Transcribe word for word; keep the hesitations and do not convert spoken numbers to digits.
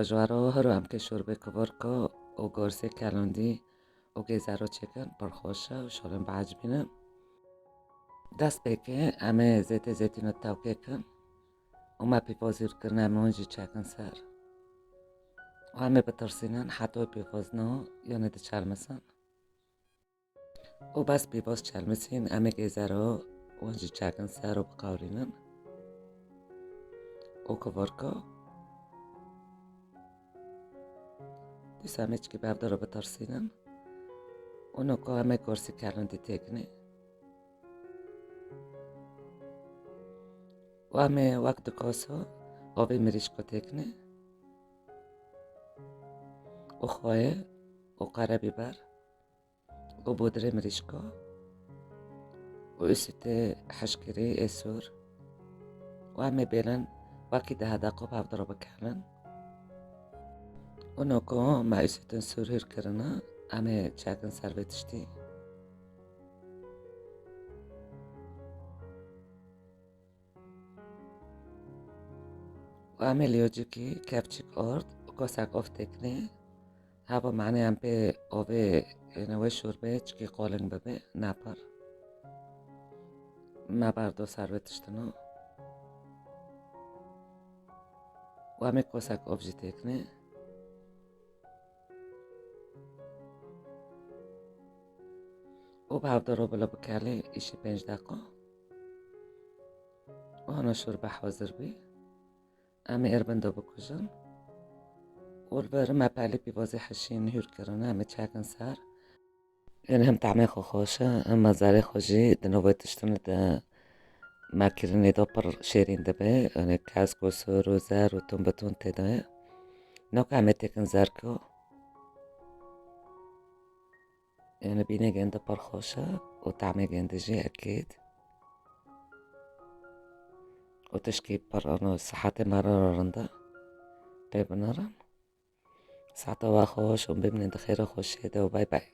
Ji we re hiro em kê şorbê kivorka û gorsê kelondî û gêzero çêkin, pir xweş e û şorên biecibînin. Dest pê ke em ê zêtê zeytûnê tewkê kin û me pîvoz hûr kirine, em ê hûn jî çekin ser. Û em ê bitirsînin heta wê pîvozna yanê diçelmisin. Û bes pîvoz çelmisîn, em ê gêzero wan jî çekin ser û biqewrînin. Û kivorka. Dîsa em ê çikî bi hev de re bitirsînin. Û noko em ê gorsî kelindî têkinê. Û em ê wek du koso ovê mirîşko têkinê. Û xweyê û qerebîber û bodirê mirîşko û ûsûtê hişkirî ê sor û em ê bêlin wekî deh deqo bi hev de re bikelin. Û noko me ûsûtên sor hûr kirine, em ê çekin ser vê tiştî. Û em ê liyocikî kevçik ard û kosek ov têkinê. Heva manê em pê ovê, êne wê şorbê çikî qoling bibe, ne pir. Me berdo ser vê tiştino. Û em ê kosek ov jî têkinê. Û bi hev de re bila bikelê îşê pênc deqa. Û hana şorbe hazir bî. Em ê êr bin de bikujin. Û li vir me pelê pîvozê hişîn hûr kirine, em ê çekin ser. Ên hem tehmê xwe xweş e, hem mezarê xwe jî di navê tiştin de me kirinê de pir şêrîn dibe. Ên kesk û sor û zer û tun bi tun tê de ye. Noka em ê têkin zerko. Ên bînê gêndi pir xweş e û tehmê gêndi jî ekêd. Û tişkî pir, ano, sihetê me re rind e. Pê binêrin. Seheta we xweş û bimînin di xêr û xweşiyê de û bay bay.